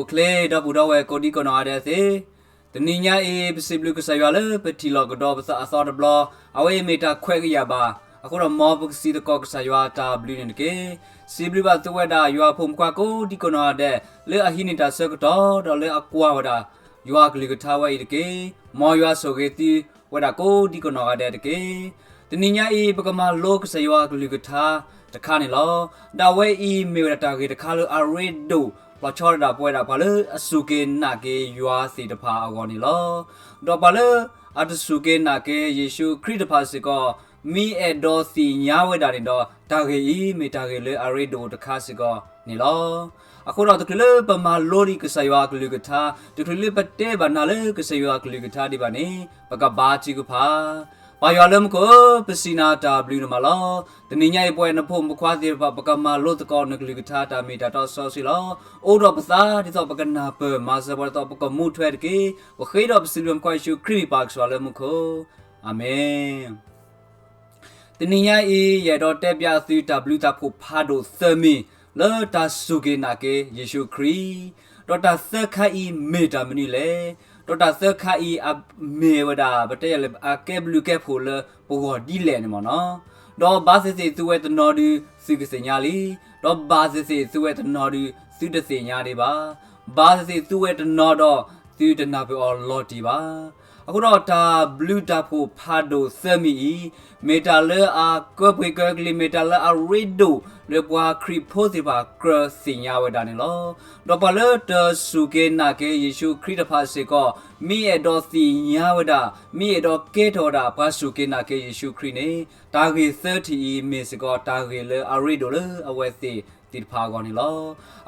အိၣ်ချ့ဒီပုၢ်ဒီဝဲၢ်ကိးဒံကနီၢ်ဂၤဒဲးသ့ၣ်, တနံၤညါအံၤ ပစံးဘျုးကစၢ်ယွၤလၢပထံၣ်လိာ်ကဒီးပသးအသီတဘျီ, အဝဲအံၤမ့ၢ်တၢ်ခွဲးကယာ်ဘၣ်. အဃိဒီးမ်ပကစံးသကိး ကစၢ်ယွၤတၢ်ဘျုးန့ၣ်တက့ၢ်. စံးဘျုးဘၣ်သုဝဲဒၣ်ယွၤအဖိမုၣ်ခွါကိးဒံကနီၢ်ဂၤဒဲး လၢအဟံးန့ၢ်တၢ်ဆၢကတီၢ် ဒီးလၢအကွၢ်ဝဲဒၣ်ယွၤအကလုၢ်ကထါဝဲအံၤတက့ၢ်. မ်ယွၤဆိၣ်ဂ့ၤသုဝဲဒၣ်ကိးဒံကနီၢ်ဂၤဒဲးတက့ၢ်. တနံၤညါအံၤ ပကမၤလိကစၢ်ယွၤအကလုၢ်ကထါတခါန့ၣ်လီၤ. ဒီးအဝဲအံၤမ့ၢ်ဝဲဒၣ်တၢ်ဂ့ၢ်တခါလၢအရ့ဒိၣ် လီၤဆီဒၣ်တၢ်ပဝဲဒၣ်ပှၤလၢအစူၢ်က့ၤနာ်က့ၤယွၤသ့ၣ်တဖၣ်အဂီၢ်န့ၣ်လီၤ. ဒီးပှၤလၢအတစူၢ်က့ၤနာ်က့ၤယ့ၣ်ၡူးခရံာ်တဖၣ်စ့ၢ်ကီး မ့ၢ်အဲၣ်ဒိးသ့ၣ်ညါဝဲဒၣ်န့ၣ်ဒီး တၢ်ဂ့ၢ်အံၤမ့ၢ်တၢ်ဂ့ၢ်လၢအရ့ဒိၣ်တခါစ့ၢ်ကီးန့ၣ်လီၤ. အဃိဒီးတချုးလၢပမၤလိဒံးကစၢ်ယွၤအကလုၢ်ကထါ, တချုးလၢပတဲဘၣ်နၤလၢကစၢ်ယွၤအကလုၢ်ကထါဒံးဘၣ်န့ၣ် ပကဘါထုကဖၣ်. ပၢ်ယွၤလၢမူခိၣ်ဧၢ, ပစံးနၤတၢ်ဘျုးဒိၣ်မးလီၤ. တနံၤညါအံၤပဝဲနဖိမုၣ်ဖိခွါသ့ၣ်တဖၣ် ပကမၤလိသကိးနကလုၢ်ကထါတၢ်မ့ၢ်တၢ်တီစီဆှံလီၤ. အိၣ်ဒီးပသးဒ်သိးပကနၢ်ပၢၢ်မၤစၢၤပှၤဒ်သိးပကမူထွဲတက့ၢ်. ပဃ့ဒီးပစံးဘျုးမုၣ်ခွါယ့ၣ်ၡူးခရံာ်မ့ၢ်ပၢ်ကစၢ်လၢမူခိၣ်, အၤမ့ၣ်. တနံၤညါအံၤ ယအဲၣ်ဒိးတဲပၠးသုတၢ်ဘျုးတၢ်ဖှိၣ်ဖးဒိၣ်သၢမံၤ လၢတၢ်စူၢ်က့ၤနာ်က့ၤယ့ၣ်ၡူးခရံာ်, ဒီးတၢ်သၢခါအံၤမ့ၢ်တၢ်မနုၤလဲၣ်, ဒီးတၢ်သၢခါအံၤအမ့ၢ်ဝဲဒၣ် ပတဲယၤလၢအကဲဘျုးကဲဖှိၣ်လၢပဂီၢ်ဒ်လဲၣ်န့ၣ်မ့ၢ်နီၤ. ဒီးဘၣ်သ့ၣ်သ့ၣ်သုဝဲတနီၤဒုး သုကသ့ၣ်ညါလံ, ဒီးဘၣ်သ့ၣ်သ့ၣ်သုဝဲတနီၤဒုး သုတသ့ၣ်ညါဒံးဘၣ်. ဘၣ်သ့ၣ်သ့ၣ်သုဝဲတနီၤဒီး သုတနၢ်ပၢၢ်အီၤလီၤတံၢ်ဘၣ်. အဃိဒီးတၢ်ဘျုးတၢ်ဖှိၣ်ဖးဒိၣ်သၢမံၤအံၤ မ့ၢ်တၢ်လၢအကၢပှ့ၤကၢကလံၤ, မ့ၢ်တၢ်လၢအရ့ဒိၣ်လၢပှၤခရံာ်ဖိသ့ၣ်တဖၣ်ကြၢးသ့ၣ်ညါဝဲဒၣ်န့ၣ်လီၤ. ဒီးပှၤလၢတစူၢ်က့ၤနာ်က့ၤယ့ၣ်ၡူးခရံာ်တဖၣ်စ့ၢ်ကီး မ့ၢ်အဲၣ်ဒိးသ့ၣ်ညါဝဲဒၣ်, မ့ၢ်အဲၣ်ဒိးကဲထီၣ်ဝဲဒၣ်ပှၤစူၢ်က့ၤနာ်က့ၤယ့ၣ်ၡူးခရံာ်န့ၣ် တၢ်ဂ့ၢ်သၢထံၣ်အံၤ မ့ၢ်စ့ၢ်ကီးတၢ်ဂ့ၢ်လၢအရ့ဒိၣ်လၢအဝဲသ့ၣ်သ့ၣ်တဖၣ်အဂီၢ်န့ၣ်လီၤ.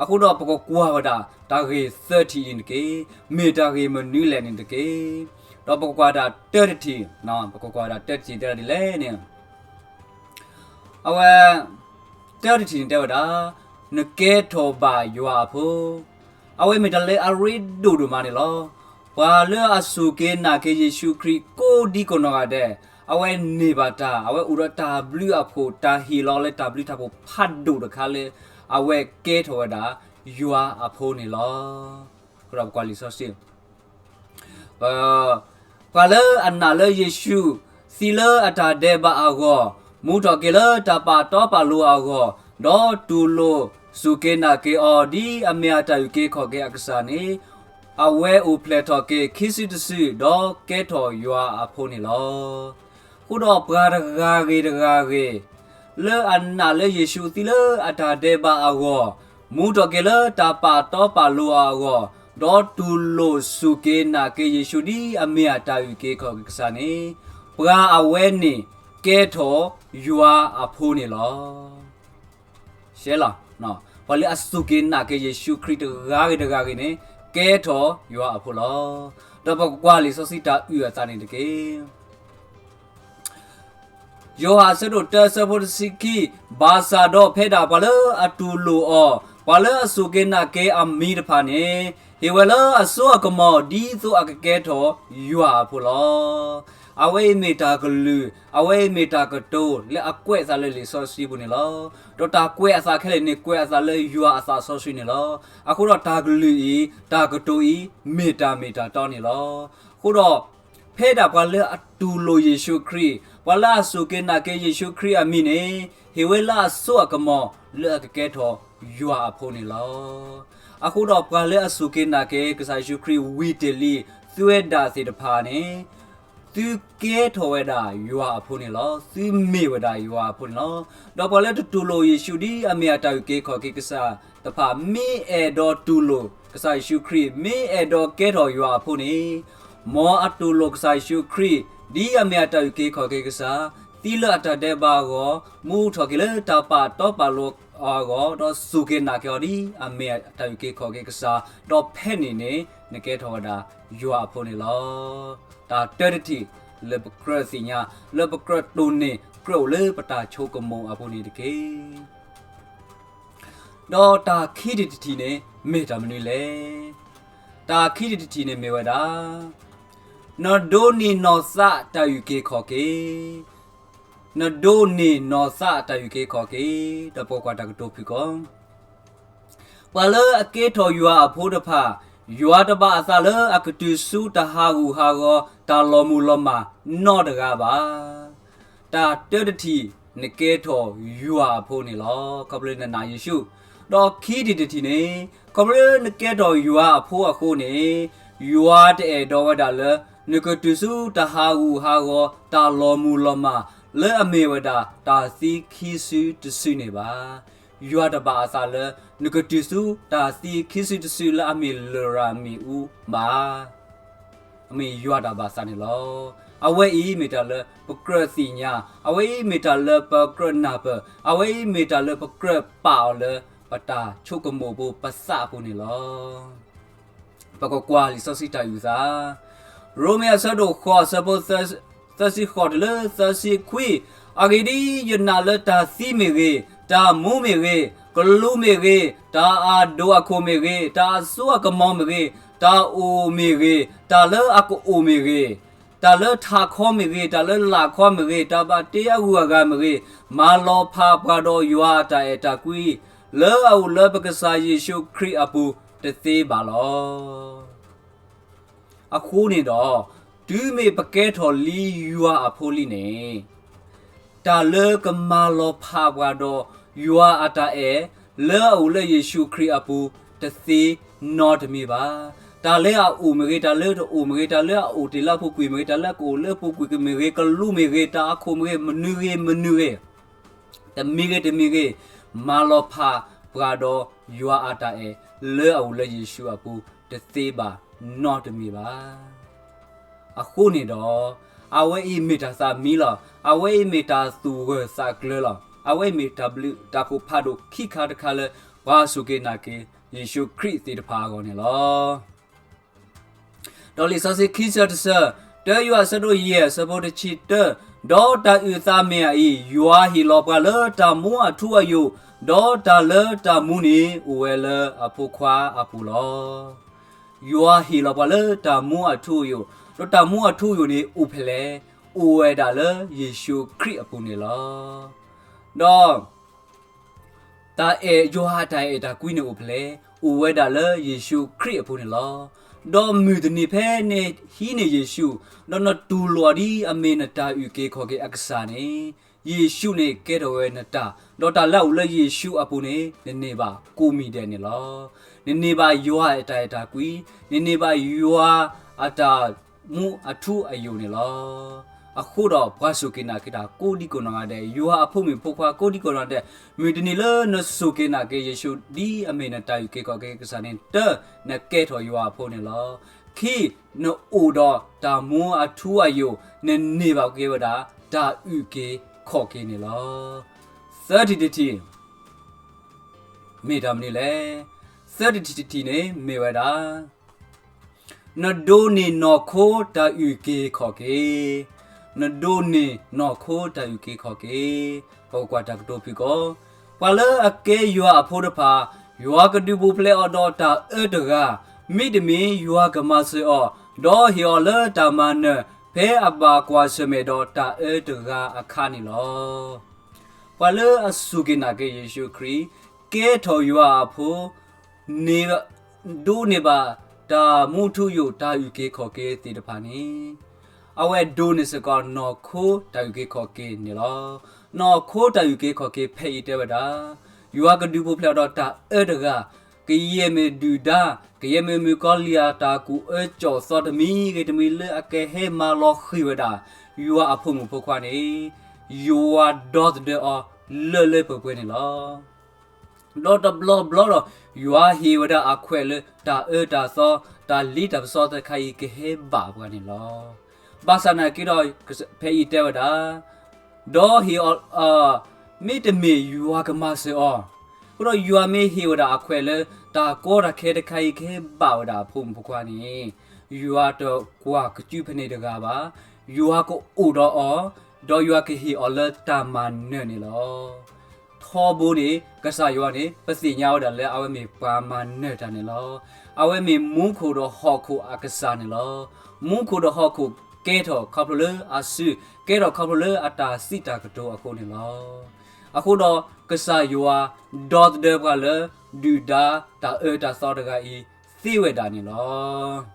အဃိဒီးပကကွၢ်ဝဲဒၣ် တၢ်ဂ့ၢ်သၢထံၣ်အံၤန့ၣ်တက့ၢ်. မ့ၢ်တၢ်ဂ့ၢ်မနုၤလဲၣ်န့ၣ်တက့ၢ်. ဒီးပကကွၢ်ဒၣ်တၢတထံၣ်, ပကကွၢ်ဒၣ်တၢတထံၣ်တဲဒ်လဲၣ်န့ၣ်, အဝဲ တၢတထံၣ်န့ၣ်တဲဝဲဒၣ်, နကဲထီၣ်ဘၣ်ယွၤအဖိ, အဝဲမ့ၢ်တၢ်လၢအရ့ဒိၣ်ဒိၣ်မးန့ၣ်လီၤ. ပှၤလၢအစူၢ်က့ၤနာ်က့ၤယ့ၣ်ၡူးခရံာ်ကိးဒံကနီၢ်ဂၤဒဲး အဝဲန့ၢ်ဘၣ်တၢ်, အဝဲအိၣ်ဒီးတၢ်ဘျုးအဖှိၣ်, တၢ်ဟ့ၣ်လီၤလၢတၢ်ဘျုးတၢ်ဖှိၣ်ဖးဒိၣ်တခါလၢ အဝဲကဲထီၣ်ဝဲဒၣ်ယွၤအဖိန့ၣ်လီၤ. အဃိဒီးပကွၢ်လံာ်စီဆှံ ပှၤလၢအနာ်လၢယ့ၣ်ၡူး သံလၢအတၢ်ဒဲးဘးအဂီၢ်, မူထီၣ်က့ၤလၢတၢ်ပာ်တီပာ်လိၤအဂီၢ်, ဒီးတူၢ်လိာ်စူၢ်က့ၤနာ်က့ၤအီၤ ဒ်အမ့ၢ်အတၢ်အုၣ်က့ၤခီၣ်က့ၤအကစၢ်န့ၣ်, အဝဲအိၣ်ဖျဲၣ်ထီၣ်က့ၤခံစုတစု ဒီးကဲထီၣ်ယွၤအဖိန့ၣ်လီၤ. အဃိဒီးပှၤတဂၤဂ့ၤတဂၤဂ့ၤ လၢအနာ်လၢယ့ၣ်ၡူးသံလၢအတၢ်ဒဲးဘးအဂီၢ်, မူထီၣ်က့ၤလၢတၢ်ပာ်တီပာ်လိၤအဂီၢ်, ဒီးတူၢ်လိာ်စူၢ်က့ၤနာ်က့ၤယ့ၣ်ၡူးဒ်အမ့ၢ်အတၢ်အုၣ်က့ၤခီၣ်က့ၤကစၢ်န့ၣ်, ပှၤအဝဲန့ၣ်ကဲထီၣ်ယွၤအဖိန့ၣ်လီၤ. ရှဲလီၤ, ပှၤလၢအစူၢ်က့ၤနာ်က့ၤယ့ၣ်ၡူးခရံာ်တဂၤဂ့ၤတဂၤဂ့ၤန့ၣ် ကဲထီၣ်ယွၤအဖိလီၤ. ဒီးပကကွၢ်လံာ်စီဆှံတၢ်အုၣ်အသးန့ၣ်တက့ၢ်. ယိၤဟၣ်အဆၢဒိၣ်တၢအဆၢဖိတဆံခံ, ဘၣ်ဆၣ်ဒီးဖဲဒၣ်ပှၤလၢအတူၢ်လိာ်အီၤ, ပှၤလၢအစူၢ်က့ၤနာ်က့ၤအမံၤတဖၣ်န့ၣ်, ဟ့ၣ်ဝဲလၢအစိအကမီၤ ဒ်သိးအကကဲထီၣ်ယွၤအဖိလီၤ. အဝဲအံၤမ့ၢ်တၢ်ကလုၢ်, အဝဲအံၤမ့ၢ်တၢ်ကတိၤလၢအကွဲးအသးလၢလံာ်စီဆှံပူၤန့ၣ်လီၤ. ဒီးတၢ်ကွဲးအသးခဲလၢာ်န့ၣ် ကွဲးအသးလၢယွၤအသးစီဆှံန့ၣ်လီၤ. အဃိဒီးတၢ်ကလုၢ်အံၤ, တၢ်ကတိၤအံၤ မ့ၢ်တၢ်မ့ၢ်တၢ်တီန့ၣ်လီၤ. အဃိဒီး ဖဲဒၣ်ပှၤလၢအတူၢ်လိာ်ယ့ၣ်ၡူးခရံာ်, ပှၤလၢအစူၢ်က့ၤနာ်က့ၤယ့ၣ်ၡူးခရံာ်အမံၤန့ၣ်, ဟ့ၣ်ဝဲလၢအစိအကမီၤ လၢအကကဲထီၣ်ယွၤအဖိန့ၣ်လီၤ. အဃိဒီးပှၤလၢအစူၢ်က့ၤနာ်က့ၤကစၢ်ယ့ၣ်ၡူးခရံာ်ဝံၤတ့ၢ်လံ, သုဝဲဒၣ်သ့ၣ်တဖၣ်န့ၣ် သုကဲထီၣ်ဝဲဒၣ်ယွၤအဖိန့ၣ်လီၤ. သုမ့ၢ်ဝဲဒၣ်ယွၤအဖိန့ၣ်လီၤ. ဒီးပှၤလၢတတူၢ်လိာ်ယ့ၣ်ၡူးဒ်အမ့ၢ်အတၢ်အုၣ်က့ၤခီၣ်က့ၤကစၢ်တဖၣ် မ့ၢ်အဲၣ်ဒိးတူၢ်လိာ်ကစၢ်ယ့ၣ်ၡူးခရံာ်, မ့ၢ်အဲၣ်ဒိးကဲထီၣ်ယွၤအဖိန့ၣ်, မ်အတူၢ်လိာ်ကစၢ်ယ့ၣ်ၡူးခရံာ် ဒ်အမ့ၢ်အတၢ်အုၣ်က့ၤခီၣ်က့ၤကစၢ်, သံလၢအတၢ်ဒဲးဘးအဂီၢ်, မူထီၣ်က့ၤလၢတၢ်ပာ်တီပာ်လိၤအဂီၢ်, ဒီးစူၢ်က့ၤနာ်က့ၤအီၤဒ်အမ့ၢ်အတၢ်အုၣ်က့ၤခီၣ်က့ၤကစၢ်, ဒီးဖဲန့ၣ်န့ၣ် နကဲထီၣ်ဝဲဒၣ်ယွၤအဖိန့ၣ်လီၤ. တၢ်တၢတထံၣ်လၢပကြၢးသ့ၣ်ညါ, လၢပကြၢးတိၢ်န့ၢ် ကြၢးအိၣ်လၢပတၢ်ဆိကမိၣ်အပူၤန့ၣ်တက့ၢ်. ဒီးတၢ်ခံထံၣ်တထံၣ်န့ၣ် မ့ၢ်တၢ်မနုၤလဲၣ်. တၢ်ခံထံၣ်တထံၣ်န့ၣ်မ့ၢ်ဝဲဒၣ်, နဒိးန့ၢ်နီၢ်သးတၢ်အုၣ်က့ၤခီၣ်က့ၤ, နဒိးန့ၢ်နီၢ်သးတၢ်အုၣ်က့ၤခီၣ်က့ၤ, ဒီးပကကွၢ်တၢ်ကတိၤဖုၣ်ကိာ် ပှၤလၢအကဲထီၣ်ယွၤအဖိတဖၣ်, ယွၤတဘၣ်အသးလၢအကတုၤဆူတၢ်ဟးဂူာ်ဟးဂီၤ တၢ်လီၤမုၢ်လီၤမၢ်နီတဂၤဘၣ်. တၢ်တၢတထံၣ်, နကဲထီၣ်ယွၤအဖိန့ၣ်လီၤ. ခီဖျိနနာ်ယ့ၣ်ၡူး, ဒီးခံထံၣ်တထံၣ်န့ၣ်, ခီဖျိနကဲထီၣ်ယွၤအဖိအဃိန့ၣ်, ယွၤတအဲၣ်ဒိးဝဲဒၣ်လၢ နကတုၤဆူတၢ်ဟးဂူာ်ဟးဂီၤ တၢ်လီၤမုၢ်လီၤမၢ် လၢအမ့ၢ်ဝဲဒၣ်တၢ်သံခံစုတစုန့ၣ်ဘၣ်. ယွၤတဘၣ်အသးလၢ နကတုၤဆူတၢ်သံခံစုတစုလၢအမ့ၢ်လရာ်မ့ၣ်အူဘၣ်. အမ့ၢ်ယွၤတၢ်ဘၣ်သးန့ၣ်လီၤ. အဝဲအံၤမ့ၢ်တၢ်လၢပကြၢးသ့ၣ်ညါ, အဝဲအံၤမ့ၢ်တၢ်လၢပကြၢးနၢ်ပၢၢ်, အဝဲအံၤမ့ၢ်တၢ်လၢပကြၢးပာ်အီၤလၢ ပတၢ်ဆိကမိၣ်ဖိပသးအပူၤန့ၣ်လီၤ. ပကကွၢ်လံာ်စီဆှံတၢ်အုၣ်သး, ရိမ့ၤအဆၢဒိၣ်ဃိးအဆၢဖိ သၢဆံဃိးတုၤလၢသၢဆံခွံ, အဂ့ၢ်ဒ်အံၤ, ယနာ်လၢတၢ်သံမ့ၢ်ဂ့ၤ, တၢ်မူမ့ၢ်ဂ့ၤ, ကလူးမ့ၢ်ဂ့ၤ, တၢ်အဒိၣ်အခိၣ်မ့ၢ်ဂ့ၤ, တၢ်အစိအကမီၤမ့ၢ်ဂ့ၤ, တၢ်အိၣ်မ့ၢ်ဂ့ၤ, တၢ်လၢအကအိၣ်မ့ၢ်ဂ့ၤ, တၢ်လၢထးခီမ့ၢ်ဂ့ၤ, တၢ်လၢလာ်ခီမ့ၢ်ဂ့ၤ, တၢ်ဘၣ်တ့အဂုၤအဂၤမ့ၢ်ဂ့ၤ, မၤလီၤဖးပှၤဒီးယွၤအတၢ်အဲၣ်တၢ်ကွံ လၢအအိၣ်လၢပကစၢ်ယ့ၣ်ၡူးခရံာ်အပူၤတသ့ဘၣ်လီၤ. အဃိန့ၣ်ဒီး, တုၤမ့ၢ်ပကဲထီၣ်လံယွၤအဖိလံန့ၣ်, တၢ်လၢကမၤလီၤဖးပှၤဒီးယွၤအတၢ်အဲၣ် လၢအအိၣ်လၢယ့ၣ်ၡူးခရံာ်အပူၤတသ့နီတမံၤဘၣ်. တၢ်လၢအအိၣ်မ့ၢ်ဂ့ၤ, တၢ်လၢတအိၣ်မ့ၢ်ဂ့ၤ, တၢ်လၢအအိၣ်တ့ၢ်လၢအပူၤကွံာ်မ့ၢ်ဂ့ၤ, တၢ်လၢအကအိၣ်လၢအပူၤကွံာ်မ့ၢ်ဂ့ၤ, ကလူးမ့ၢ်ဂ့ၤ, တၢ်အခိၣ်မ့ၢ်ဂ့ၤ, မနုၤဂ့ၤမနုၤဂ့ၤ, တမံၤဂ့ၤတမံၤဂ့ၤ, မၤလီၤဖးပှၤဒီးယွၤအတၢ်အဲၣ် လၢအအိၣ်လၢယ့ၣ်ၡူးအပူၤတသ့ဘၣ်နီတမံၤဘၣ်. အဃိန့ၣ်ဒီး, အဝဲအံၤမ့ၢ်တၢ်သးမံလီၤ. အဝဲအံၤမ့ၢ်တၢ်သူၣ်ဂၢၢ်သးကျၢၤလီၤ. အဝဲအံၤမ့ၢ်တၢ်ဘျုးတၢ်ဖှိၣ်ဖးဒိၣ်ခံခါတခါလၢ ပှၤစူၢ်က့ၤနာ်က့ၤ ယ့ၣ်ၡူးခရံာ်သ့ၣ်တဖၣ်အဂီၢ်န့ၣ်လီၤ. ဒီးလံာ်စီဆှံခံဆၢတဆၢ, တၢယိၤဟၣ်အဆၢဒိၣ်ယဲၢ်အဆၢဖိတဆံတၢ, ဒီးတၢ်အုၣ်သးမ့ၢ်အအံၤ, ယွၤဟ့ၣ်လီၤပှၤလၢတၢ်မူအထူအယိာ်, ဒီးတၢ်လၢတၢ်မူန့ၣ်အိၣ်ဝဲလၢအဖိခွါအပူၤလီၤ. ယွၤဟ့ၣ်လီၤပှၤလၢတၢ်မူအထူအယိာ်, ဒီးတၢ်မူအထူအယိာ်န့ၣ်အိၣ်ဖဲလဲၣ်, အိၣ်ဝဲဒၣ်လၢယ့ၣ်ၡူးခရံာ်အပူၤန့ၣ်လီၤ. ဒီး တၢ်အဲၣ်, ယွၤအတၢ်အဲၣ်တၢ်ကွံန့ၣ်အိၣ်ဖဲလဲၣ်, အိၣ်ဝဲဒၣ်လၢယ့ၣ်ၡူးခရံာ်အပူၤန့ၣ်လီၤ. ဒီးမုၢ်တနံၤဖဲနဟံးန့ၢ်ယ့ၣ်ၡူး, ဒီးနတူၢ်လိာ်အီၤဒ်အမ့ၢ်နတၢ်အုၣ်က့ၤခီၣ်က့ၤအကစၢ်န့ၣ်, ယ့ၣ်ၡူးန့ၣ်ကဲထီၣ်ဝဲနတၢ်, ဒီးတၢ်လၢအအိၣ်လၢယ့ၣ်ၡူးအပူၤန့ၣ် နန့ၢ်ဘၣ်ကိးမံၤဒဲးန့ၣ်လီၤ. နန့ၢ်ဘၣ်ယွၤအတၢ်အဲၣ်တၢ်ကွံ, နန့ၢ်ဘၣ်ယွၤအတၢ်မူအထူအယိာ်န့ၣ်လီၤ. အဃိဒီးပှၤစူၢ်က့ၤနာ်က့ၤတၢ်ကိးဒံကိးနီၢ်ဂၤဒဲး, ယွၤအဖိမုၣ်ဖိခွါကိးဒံကိးနီၢ်ဂၤဒဲး, မုၢ်တနံၤလၢနစူၢ်က့ၤနာ်က့ၤယ့ၣ်ၡူး ဒ်အမ့ၢ်နတၢ်အုၣ်က့ၤခီၣ်က့ၤကစၢ်န့ၣ်, တၢ, နကဲထီၣ်ယွၤအဖိန့ၣ်လီၤ. ခံ, နအိၣ်ဒီးတၢ်မူအထူအယိာ်, နန့ၢ်ဘၣ်က့ၤဝဲဒၣ် တၢ်အုၣ်က့ၤခီၣ်က့ၤန့ၣ်လီၤ. သၢထံၣ်တထံၣ် မ့ၢ်တၢ်မနုၤလဲၣ်. သၢထံၣ်တထံၣ်န့ၣ်မ့ၢ်ဝဲဒၣ် နဒိးန့ၢ်နီၢ်ခိတၢ်အုၣ်က့ၤခီၣ်က့ၤ, နဒိးန့ၢ်နီၢ်ခိတၢ်အုၣ်က့ၤခီၣ်က့ၤ. ပကကွၢ်တၢ်ကတိၤဖုၣ်ကိာ်, ပှၤလၢအကဲယွၤအဖိတဖၣ်, ယွၤကဒုးပူၤဖျဲးအီၤဒီးတၢ်အၢတဂၤ, မ့တမ့ၢ်ယွၤကမၤစၢၤအီၤ, ဒီးဟ့ၣ်အီၤလၢတၢ်မၤနၢၤ ဖဲအဘၣ်ကွၢ်ဆၢၣ်မဲာ်ဒီးတၢ်အၢတဂၤအခါန့ၣ်လီၤ. ပှၤလၢအစူၢ်က့ၤနာ်က့ၤယ့ၣ်ၡူးခရံာ်, ကဲထီၣ်ယွၤအဖိ, န့ၢ်, ဒိးန့ၢ်ဘၣ်တၢ်မူထူယိာ်တၢ်အုၣ်က့ၤခီၣ်က့ၤသ့ၣ်တဖၣ်န့ၣ်, အဝဲဒိးန့ၢ်စ့ၢ်ကီးနီၢ်ခိတၢ်အုၣ်က့ၤခီၣ်က့ၤန့ၣ်လီၤ. နီၢ်ခိတၢ်အုၣ်က့ၤခီၣ်က့ၤဖဲအံၤတဲဝဲဒၣ်, ယွၤကဒုးပူၤဖျဲးအီၤဒီးတၢ်အၢတဂၤ, ကယဲၢ်မ့ၢ်ဒုၣ်ဒါ, ကယဲၢ်မ့ၢ်မုၣ်ကီၤလံၢ်အတၢ်ကူၣ်အၢကၠီၣ်သီတမံၤဂ့ၤတမံၤလၢအကဟဲမၤလီၤဃံၤဝဲဒၣ် ယွၤအဖိမုၣ်ဖိခွါန့ၣ်, ယွၤဒီသဒၢအီၤလၢလၢပှဲၤပှဲၤန့ၣ်လီၤ. ဒီးတဘျီဘျီဒီး ယွၤဟ့ၣ်ဝဲဒၣ်အခွဲးလၢတၢ်အၢတၢ်သီ, တၢ်လံတၢ်ပစီတခါအံၤကဟဲဘၣ်ပှၤန့ၣ်လီၤ. ဘၣ်ဆၣ်နာ်က့ဒီး ဖဲအံၤတဲဝဲဒၣ်, ဒီးဟ့ၣ်အီၤ, မ့တမ့ၢ်ယွၤကမၤစၢၤအီၤ, အဃိဒီးယွၤမ့ၢ်ဟ့ၣ်ဝဲဒၣ်အခွဲးလၢတၢ်ကီတၢ်ခဲတခါအံၤကဟဲဘၣ်ဝဲဒၣ်အဖိမုၣ်ဖိခွါန့ၣ်, ယွၤတကွၢ်ကစုဖဲန့ၣ်တဂၤဘၣ်, ယွၤကအိၣ်ဒီးအီၤ, ဒီးယွၤကဟ့ၣ်အီၤလၢတၢ်မၤနၢၤန့ၣ်လီၤ. ထီဘိန့ၣ် ကစၢ်ယွၤန့ၣ် ပသ့ၣ်ညါဝဲဒၣ်လၢအဝဲမ့ၢ်ပှၤမၤနၢၤတၢ်န့ၣ်လီၤ. အဝဲမ့ၢ်မူခိၣ်ဒီးဟီၣ်ခိၣ်အကစၢ်န့ၣ်လီၤ. မူခိၣ်ဒီးဟီၣ်ခိၣ်ကဲထီၣ်ခီဖျိလၢအစု, ကဲထီၣ်ခီဖျိလၢအတၢ်စံးတၢ်ကတိၤအဃိန့ၣ်လီၤ. အဃိဒီး ကစၢ်ယွၤဒီသဒၢပှၤလၢ ဒုၣ်ဒါတၢ်အၢတၢ်သီတဂၤအံၤသ့ဝဲဒၣ်န့ၣ်လီၤ.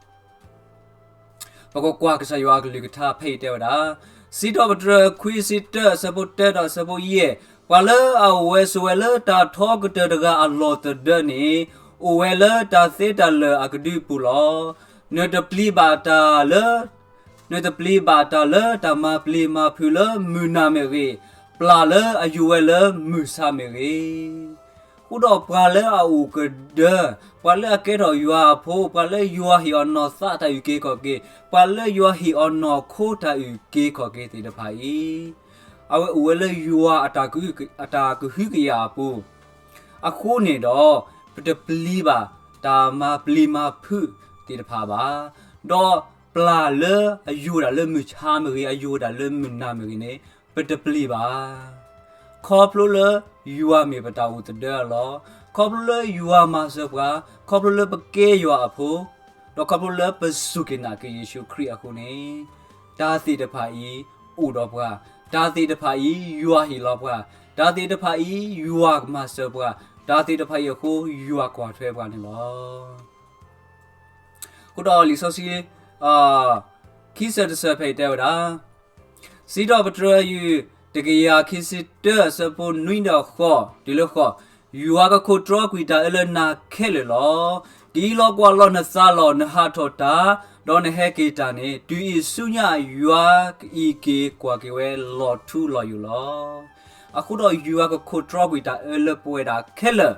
ပကကွၢ်ကစၢ်ယွၤအကလုၢ်ကထါဖဲအံၤတဲဝဲဒၣ်, စံးထီၣ်ပတြၢၤခွံဆံတၢ အဆၢဖိတၢဒီးအဆၢဖိယဲၢ်, ပှၤလၢအအိၣ်ဝဲဆိးဝဲလၢတၢ်ထီကတၢၢ်တဂၤအလီၢ်သဒၢန့ၣ်, အိၣ်ဝဲလၢတၢ်သ့တၢ်လၢာ်အကဒုပူၤလီၤ. နတပျံၤဘၣ်တၢ်လၢ နတပျံၤဘၣ်တၢ်လၢတၢ်မၤပျံၤမၤဖုးလၢမုၢ်နၤမ့ၢ်ဂ့ၤ, ပျၢ်လၢအယူၤဝဲလၢမုၢ်ဆါမ့ၢ်ဂ့ၤ, အဃိဒီးပှၤလၢအအိၣ်ကဒၢ, ပှၤလၢအကဲထီၣ်ယွၤအဖိ, ပှၤလၢယွၤဟ့ၣ်အီၤနီၢ်သးတၢ်အုၣ်က့ၤခီၣ်က့ၤ, ပှၤလၢယွၤဟ့ၣ်အီၤနီၢ်ခိတၢ်အုၣ်က့ၤခီၣ်က့ၤသ့ၣ်တဖၣ်အံၤ, အဝဲအိၣ်ဝဲလၢယွၤအတၢ်ကဟုကယာ်အပူၤ, အဃိန့ၣ်ဒီး ပတပျံၤဘၣ်တၢ်မၤပျံၤမၤဖုးသ့ၣ်တဖၣ်ဘၣ်. ဒီးပျၢ်လၢအယူၤဝဲဒၣ်လၢမုၢ်ဆါမ့ၢ်ဂ့ၤ, အယူၤဝဲဒၣ်လၢမုၢ်နၤမ့ၢ်ဂ့ၤန့ၣ်, ပတပျံၤဘၣ်. ခီဖျိလၢယွၤမ့ၢ်ပတၢ်အိၣ်သဒၢအလီၢ်, ခီဖျိလၢယွၤမၤစၢၤပှၤ, ခီဖျိလၢပကဲယွၤအဖိ, ဒီးခီဖျိလၢပစူၢ်က့ၤနာ်က့ၤယ့ၣ်ၡူးခရံာ်အဃိန့ၣ်, တၢ်သ့ၣ်တဖၣ်အံၤအိၣ်ဒီးပှၤ, တၢ်သ့ၣ်တဖၣ်အံၤယွၤဟ့ၣ်လီၤပှၤ, တၢ်သ့ၣ်တဖၣ်အံၤယွၤကမၤစၢၤပှၤ, တၢ်သ့ၣ်တဖၣ်အံၤအဃိယွၤကွၢ်ထွဲပှၤန့ၣ်လီၤ. အဃိဒီးလံာ်စီဆှံ ခံဆၢတဆၢဖဲအံၤတဲဝဲဒၣ်, စံးထီၣ်ပတြၢၤ တကယၤခံဆံတၢ အဆၢဖိနွံဒီးဃိးတုၤလၢဃိး, ယွၤကခိးတြီကွံာ်တၢ်အၢလၢနၤခဲလၢာ်လီၤ. က့ၤလီၤကွၢ်လီၤနသးလီၤ, နဟးထီၣ်တၢ်, ဒီးနဟဲက့ၤတၢ်န့ၣ်, တုၤအံၤဆူညါယွၤကအံးက့ၤကွၢ်က့ၤဝဲလီၤထူလီၤယိာ်လီၤ. အဃိဒီးယွၤကခိးတြီကွံာ်တၢ်အၢလၢပဝဲဒၣ်ခဲလၢာ်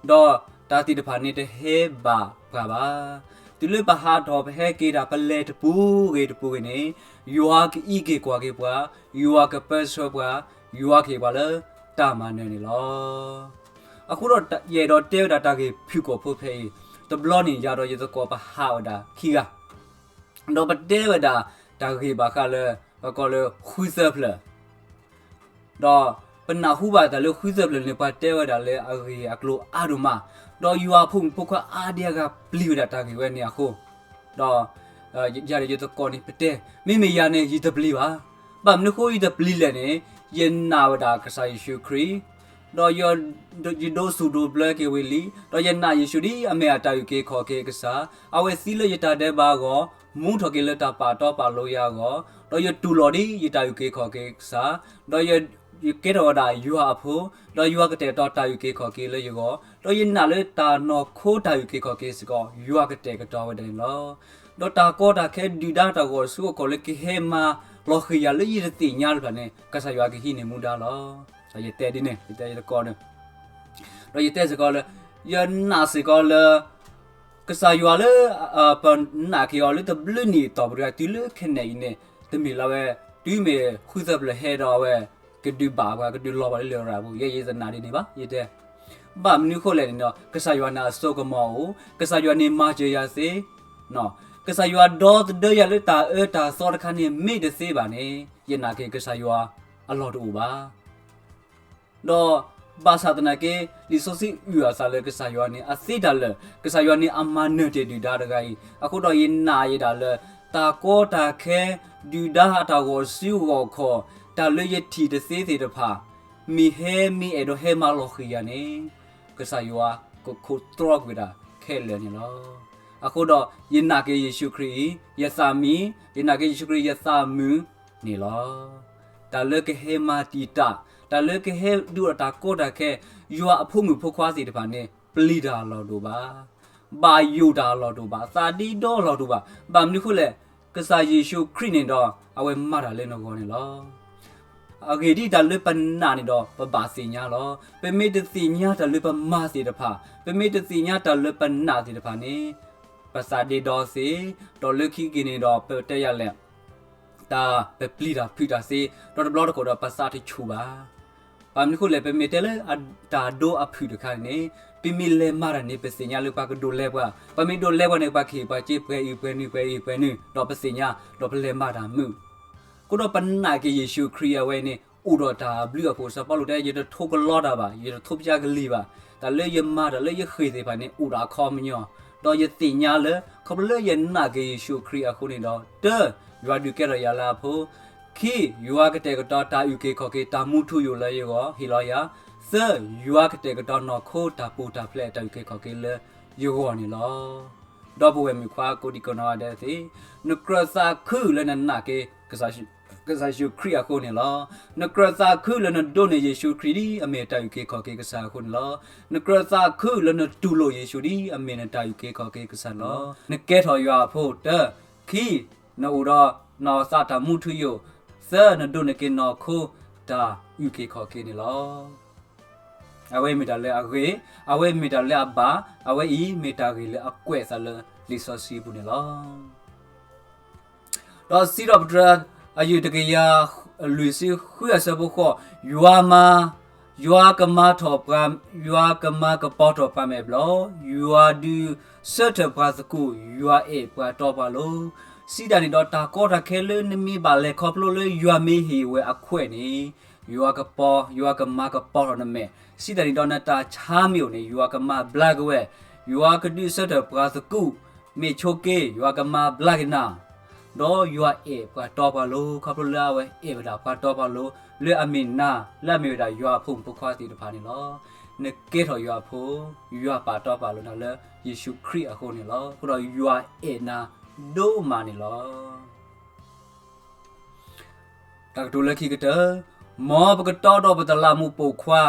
ဒီးတၢ်သ့ၣ်တဖၣ်န့ၣ်တဟဲဘၣ်ပှၤဘၣ်. တုၤလၢပဟးထီၣ်ပဟဲက့ၤတၢ် ပလဲၤတပူၤဂ့ၤတပူၤဂ့ၤန့ၣ်, ယွၤကအံးက့ၤကွၢ်က့ၤပှၤ, ယွၤကပၢဆှၢပှၤ, ယွၤကဟ့ၣ်ပှၤလၢတၢ်မၤနၢၤန့ၣ်လီၤ. အဃိဒီးယအဲၣ်ဒိးတဲဝဲဒၣ်တၢ်ဂ့ၢ်ဖုၣ်ကိာ်ဖိဖဲအံၤ, တဘျီန့ၣ်ယၤဒီးယသကိးပဟးဝဲဒၣ်ခံဂၤ ဒီးပတဲဝဲဒၣ်တၢ်ဂ့ၢ်ဘၣ်ဃးလၢ ပကိးလၢဃုသၢဖျၢၣ်, ဒီးပနၢ်ဟူဘၣ်တၢ်လၢဃုသၢဖျၢၣ်န့ၣ် ပှၤတဲဝဲဒၣ်လၢအဂ့ၢ်အကျိၤအါဒိၣ်မး, ဒီးယွၤအဖိမုၣ်ဖိခွါအါဒံအါဂၤပျံၤဝဲဒၣ်တၢ်ဂ့ၢ်ဝဲန့ၣ်အဃိ, ဒီးယၤဒီးယသကိးန့ၣ်ပတဲ, မ့မ့ၢ်ယၤန့ၣ် ယတပျံၤဘၣ်. ဘၣ်မနုၤဃိယတပျံၤလဲၣ်န့ၣ်, ယနာ်ဝဲဒၣ်ကစၢ်ယ့ၣ်ၡူးခရံာ် ဒီးယဒိးစူၣ်ဒိးဘျၢက့ၤဝံၤလံ, ဒီးယနာ်ယ့ၣ်ၡူးဒ်အမ့ၢ်အတၢ်အုၣ်က့ၤခီၣ်က့ၤအကစၢ်, အဝဲသံလၢယတၢ်ဒဲးဘးအဂီၢ်, မူထီၣ်က့ၤလၢတၢ်ပာ်တီပာ်လိၤယၤအဂီၢ်, ဒီးယတူၢ်လိာ်ဒ်ယတၢ်အုၣ်က့ၤခီၣ်က့ၤကစၢ်, ဒီးယကဲထီၣ်ဝဲဒၣ်ယွၤအဖိ, ဒီးယွၤကတဲာ်ကတီၤတၢ်အုၣ်က့ၤခီၣ်က့ၤလၢယဂီၢ်, ဒီးယနာ်လၢတၢ်နီၢ်ခိတၢ်အုၣ်က့ၤခီၣ်က့ၤစ့ၢ်ကီး ယွၤကတဲာ်ကတီၤဝဲဒၣ်န့ၣ်လီၤ. ဒီးတၢ်ကီတၢ်ခဲဒုၣ်ဒါတၢ်ဂီၤဆူအကီၢ်လၢကဟဲမၤလီၤဃံၤယၤလၢယတသ့ၣ်ညါတဖၣ်န့ၣ် ကစၢ်ယွၤကဟံးန့ၢ်မူဒါလီၤ. ဒီးယတဲဒ်န့ၣ် ယတဲယသကိးန့ၣ်, ဒီးယတဲစ့ၢ်ကီးလၢ ယနာ်စ့ၢ်ကီးလၢ ကစၢ်ယွၤလၢ ပနာ်က့ၤအီၤလၢတဘျုးနံၣ်အတီၢ်ပူၤတဂၤ တုၤလၢခဲနဲၣ်အံၤန့ၣ် တမ့ၢ်လၢအဝဲ တုၤမ့ၢ်ဃုသၢဖျၢၣ်ဟဲဒီးအဝဲ ကဒုးဘၣ်ပှၤ ကဒုးလီၤပှၤလၢလရာ်ပူၤ ယဲယတနာ်ဒ်န့ၣ်ဘၣ် ယတဲ. ဘၣ်မနုၤဃိလဲၣ်န့ၣ်ဒီး ကစၢ်ယွၤန့ၣ်အစိကမီၤအိၣ်, ကစၢ်ယွၤန့ၣ်မၤစၢၤယၤသ့, ကစၢ်ယွၤဒီသဒၢယၤလၢတၢ်အၢတၢ်သီတခါန့ၣ် မ့ၢ်တသ့ဘၣ်န့ၣ် ယနာ်က့ၤကစၢ်ယွၤအလီၢ်တအိၣ်ဘၣ်. ဒီးဘၣ်ဆၣ်သနာ်က့ လံာ်စီဆှံအုၣ်အသးလၢကစၢ်ယွၤန့ၣ် အသ့တၢ်လၢာ်, ကစၢ်ယွၤန့ၣ်အမၤနၢၤတ့ၢ်ဒုၣ်ဒါတဂၤအံၤ, အဃိဒီးယနာ်ယဒၣ်လၢ တၢ်ကီတၢ်ခဲ ဒုၣ်ဒါအတၢ်ဂီၤစုဂီၤခီၣ်, တၢ်လၢယထံၣ်တသ့သ့ၣ်တဖၣ်, မ့ၢ်ဟဲမ့ၢ်အဲၣ်ဒိးဟဲမၤလီၤဃံၤယၤန့ၣ် ကစၢ်ယွၤကခိးတြီကွံာ်တၢ်ခဲလၢာ်န့ၣ်လီၤ. အဃိဒီးယနာ်က့ၤယ့ၣ်ၡူးခရံာ်အံၤ ယသးမံ, ယနာ်က့ၤယ့ၣ်ၡူးခရံာ်အံၤ ယသးမုာ်န့ၣ်လီၤ. တၢ်လၢကဟဲမၤတံာ်တာ်, တၢ်လၢကဟဲဒုးအိၣ်တၢ်ကီတၢ်ခဲ, ယွၤအဖိမုၣ်ဖိခွါသ့ၣ်တဖၣ်န့ၣ် ပျံၤတၢ်အလီၢ်တအိၣ်ဘၣ်, ဘၣ်ယိၣ်တၢ်အလီၢ်တအိၣ်ဘၣ်, သးဒ့ဒီအလီၢ်တအိၣ်ဘၣ်. ဘၣ်မနုၤဃိလဲၣ်, ကစၢ်ယ့ၣ်ၡူးခရံာ်န့ၣ်ဒီး အဝဲမၤတၢ်လၢနဂီၢ်န့ၣ်လီၤ. အဂ့ၢ်ဒ်အံၤ, တၢ်လၢပနာ်န့ၣ်ဒီး ပဘၣ်သ့ၣ်ညါလီၤ. ပမ့ၢ်တသ့ၣ်ညါတၢ်လၢပမၤသ့ၣ်တဖၣ်, ပမ့ၢ်တသ့ၣ်ညါတၢ်လၢပနာ်သ့ၣ်တဖၣ်န့ၣ် ပသးဒ့ဒီသ့, ဒီးလၢခံက့ၤန့ၣ်ဒီး ပတဲယၤလဲၣ်, တၢ်ပပျံၤတၢ်ဖုးတၢ်သ့, ဒီးတဘျီတခီၣ်ဒီးပသးတဆူၣ်ဘၣ်. ဘၣ်မနုၤဃိလဲၣ်, ပမ့ၢ်တဲလၢတၢ်ဒိအဖုၣ်တခါန့ၣ် ပမ့ၢ်လဲၤမၤတၢ်န့ၣ် ပသ့ၣ်ညါလၢပှၤကဒိးလဲပှၤ, ပမ့ၢ်ဒိးလဲပှၤန့ၣ် ပှၤကဟ့ၣ်ပှၤစ့ပှဲၤအံၤပှဲၤနုၤ ပှဲၤအံၤပှဲၤနုၤ ဒီးပသ့ၣ်ညါ ဒီးပလဲၤမၤတၢ်မုာ် အဃိဒီးပနာ်က့ၤယ့ၣ်ၡူးခရံာ်အဝဲန့ၣ် အိၣ်ဒီးတၢ်ဘျုးအဖှိၣ်, စီၤပီလူးတဲ ယတထိကလီတၢ်ဘၣ်, ယတထိပျၢ်ကလံၤဘၣ်. တၢ်လၢယမၤတၢ်လၢယဃ့ၢ်သ့ၣ်တဖၣ်န့ၣ် အိၣ်ဒီးအခီပညီ, ဒီးယသ့ၣ်ညါလၢ ခီဖျိလၢယနာ်က့ၤယ့ၣ်ၡူးခရံာ်အဃိန့ၣ်ဒီး တၢ် ယွၤဒုးကဲထီၣ်ယၤလၢအဖိ, ခံ, ယွၤကတဲာ်ကတီၤတၢ်အုၣ်က့ၤခီၣ်က့ၤ တၢ်မူထူယိာ်လၢယဂီၢ် ဟ့ၣ်လီၤယၤ. သၢ, ယွၤကတဲာ်ကတီၤနီၢ်ခိတၢ်ပူၤတၢ်ဖျဲး တၢ်အုၣ်က့ၤခီၣ်က့ၤလၢယဂီၢ်န့ၣ်လီၤ. ဒီပုၢ်ဝဲၢ်မုၣ်ခွါကိးဒံကနီၢ်ဂၤဒဲးသ့ၣ်, နကြၢးသးခုလၢနနာ်က့ၤ ကစၢ်ယ့ၣ်ၡူးခရံာ်အဃိန့ၣ်လီၤ. နကြၢးသးခုလၢနဒိးန့ၢ်ယ့ၣ်ၡူးခရံာ် ဒ်အမ့ၢ်တၢ်အုၣ်က့ၤခီၣ်က့ၤကစၢ်အဃိန့ၣ်လီၤ. နကြၢးသးခုလၢနတူၢ်လိာ်ယ့ၣ်ၡူး ဒ်အမ့ၢ်နတၢ်အုၣ်က့ၤခီၣ်က့ၤကစၢ်န့ၣ်လီၤ. နကဲထီၣ်ယွၤအဖိ. တၢ, ခံ, နအိၣ်ဒီးနီၢ်သးတၢ်မူထူယိာ်. သၢ, နဒိးန့ၢ်က့ၤနီၢ်ခိတၢ်အုၣ်က့ၤခီၣ်က့ၤန့ၣ်လီၤ. အဝဲမ့ၢ်တၢ်လၢအဂ့ၤ, အဝဲမ့ၢ်တၢ်လၢအဘၣ်, အဝဲအံၤမ့ၢ်တၢ်ဂ့ၤလၢအကွဲးအသးလၢလံာ်စီဆှံပူၤန့ၣ်လီၤ. ဒီးစံးထီၣ်ပတြၢၤ အယုၢ်တကယၤလွံၢ်ဆံဃုအဆၢဖိဃိး, ယွၤမၤ, ယွၤကမၤထီၣ်ပှၤ, ယွၤကမၤကပီၤထီၣ်ပှၤမဲာ်ဘျီၣ်, ယွၤဒုးဆၢထၢၣ်ပှၤသကူး, ယွၤအဲၣ်ပှၤတီပှၤလိၤ. စံးတၢ်န့ၣ်ဒီး တၢ်ကီတၢ်ခဲလၢနမ့ၢ်ဘၣ်လဲၤခီဖျိလၢယွၤမ့ၢ်ဟ့ၣ်ဝဲအခွဲးန့ၣ်, ယွၤကပီၤ, ယွၤကမၤကပီၤထီၣ်နမဲာ်. စံးတၢ်န့ၣ်ဒီး နတၢ်ဆါမ့ၢ်အိၣ်န့ၣ် ယွၤကမၤဘျါက့ၤဝဲ, ယွၤကဒုးဆၢထၢၣ်ပှၤသကူး, မ့ၢ်ဆိးက့ ယွၤကမၤဘျါက့ၤနၤ. ဒီးယွၤအဲၣ်ပှၤတီပှၤလိၤ ခီဖျိလၢအဝဲအဲၣ်ဝဲဒၣ်ပှၤတီပှၤလိၤ လၢအမ့ၢ်နၤ လၢအမ့ၢ်ဝဲဒၣ်ယွၤအဖိမုၣ်ဖိခွါသ့ၣ်တဖၣ်န့ၣ်လီၤ. နကဲထီၣ်ယွၤအဖိ, ယွၤပာ်တီပာ်လိၤနၤလၢယ့ၣ်ၡူးခရံာ်အဃိန့ၣ်လီၤ. အဃိဒီးယွၤအဲၣ်နၤဒိၣ်မးန့ၣ်လီၤ. တၢ်ကတိၤလၢခံကတၢၢ်, မ်ပကတီဒီးပတလးမူးပိာ်ခွါ,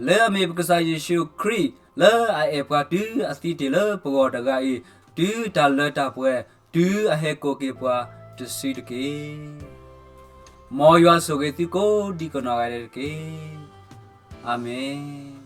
လၢအမ့ၢ်ပကစၢ်ယ့ၣ်ၡူးခရံာ်, လၢအအဲၣ်ပှၤတုၤအသံတ့ၢ်လၢပဂီၢ်တဂၤအံၤ, တုၤတၢ်လၢတၢ်ပှဲၤ, တုၤအဟဲကိးက့ၤပှၤတစုတက့ၢ်. မ်ယွၤဆိၣ်ဂ့ၤသုကိးဒံကနီၢ်ဂၤဒဲးတက့ၢ်. အၤမ့ၣ်.